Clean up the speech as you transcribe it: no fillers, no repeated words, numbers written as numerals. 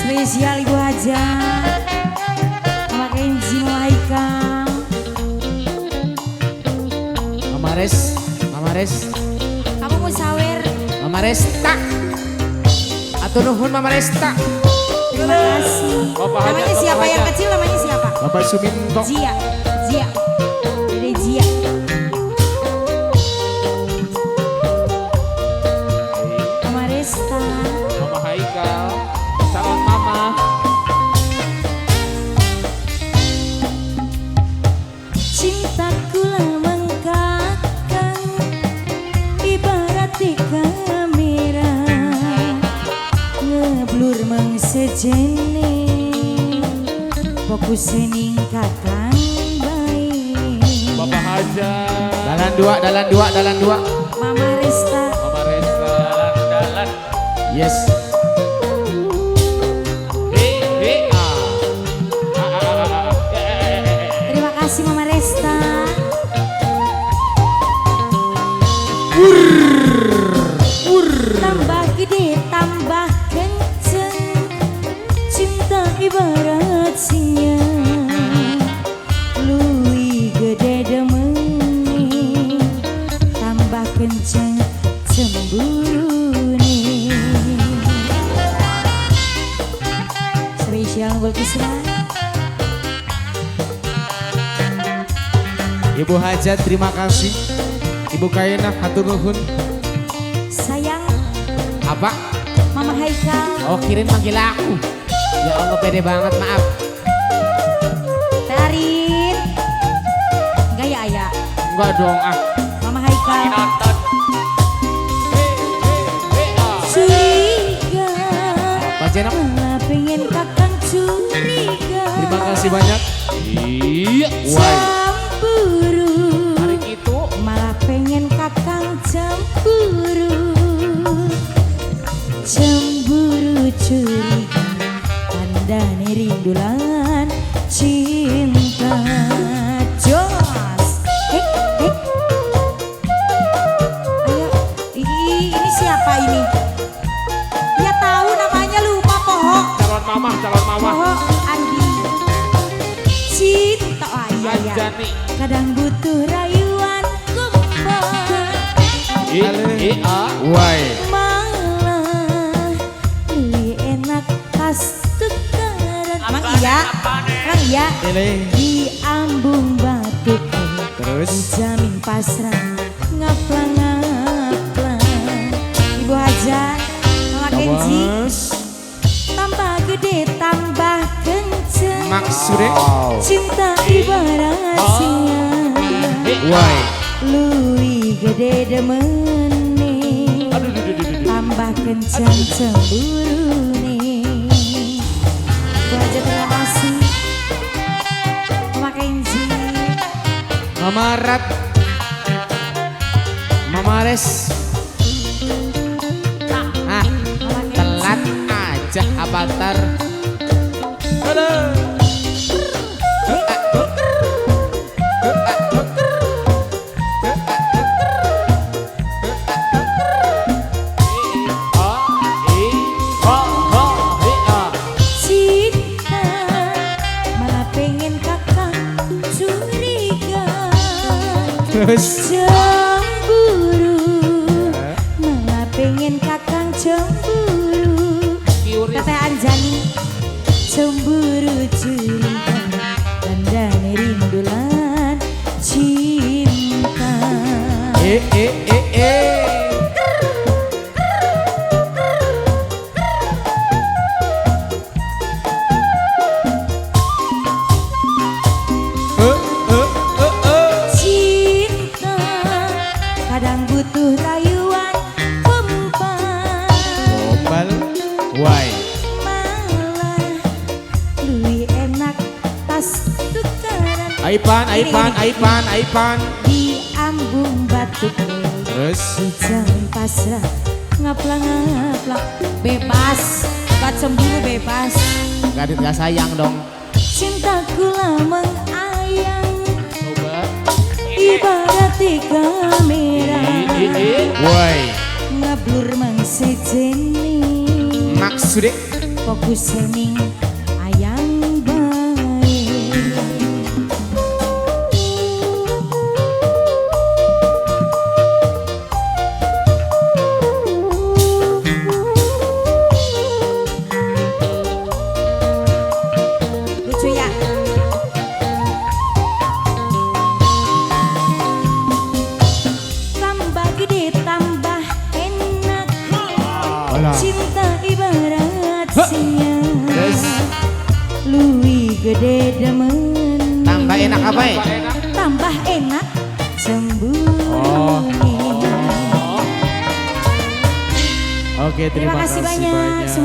Spesial Ibu Hajah, Mama Kenji, Mama Haikal, Mama Res, Mama Res. Kamu mau sawer? Mama Resta. Atur nuhun Mama Resta. Terima kasih. Bapak namanya Hajat, siapa Bapak yang Hajat. Kecil namanya siapa? Bapak Suminto. Zia, Zia. Dede Zia. Mama Resta. Mama Haikal, calon mama. Cintaku lamang kakang ibarat di kamera ngeblur meng sejene fokus ning kakang bae. Bapak Hajat. Dalan dua, dalan dua, dalan dua. Mama Resta. Mama Resta. Dalan. Yes. He, he, a. A, a, a, a, a. E, e, e, e, e. Terima kasih Mama Resta. Tambah gede tambah kenceng cinta ibarat sinyal lui gede demene tambah kenceng cemburune. Spesial buat Kisra. Ibu Hajat terima kasih. Ibu Kaena hatur nuhun. Sayang. Apa? Mama Haikal. Oh kirain manggil aku. Ya Allah pede banget, maaf. Tarin. Enggak ya Ayah? Enggak dong ah. Mama Haikal. Nonton. He, he, he, a. Curiga. Apa Jenok? Malah pengen kakang curiga. Terima kasih banyak. Iya. Why? Cemburu. Hari itu. Malah pengen kakang cemburu. Cemburu curiga. Tandane rindulan cinta. Jos. Hek, hek. Ayo, ini siapa ini? Ya tahu namanya lupa poho. Calon mama, calon mama. Poho Andi. Cinta, oh iya ya. Anjani. Kadang butuh rayuan gombal. I, I, a. Why? Malah lebih enak pas tukaran. Emang iya? Emang iya? Ini. Di ambung batuk. Terus? Dijamin pasrah ngaplang ngaplang. Ibu Hajah, Mama Kenji. Tambah gede tambah kenceng. Maksudnya? Cinta ibarat sinyal. Why? Lui gede demene. Tambah kenceng cemburune. Ibu Hajah terima kasih. Mama Kenji. Mama Rat. Mama Res. Ah, Mama Kenji. telat aja avatar. Halo. A, I, H, H, I, A. Cinta malah pengen kakak curiga. Terus? Cemburu malah pengen kakang cemburu. Kata Anjani cemburu curiga tandane rindulan cinta. E e e e. Eh eh eh eh. Cinta kadang butuh rayuan pempa. Gombal. Why? Malah lebih enak pas tukaran. Aipan, Aipan, Aipan, Aipan. Di ambung batuk. Terus? Dijamin pasrah ngaplang ngaplang. Bebas, gak cemburu bebas. Gak sayang dong. Cintaku lameng ayang. Coba. Ibarat di kamera. I, I, I. Woi. Ngeblur meng sejene. Maksudnya? Fokus ning ayang bae. Lucu ya. Tambah gede tambah enak. Alah. Cinta ibarat siang. Terus? Luwih gede demen. Tambah enak apa ya? Tambah enak cemburu. Oh. Oke, Terima kasih banyak.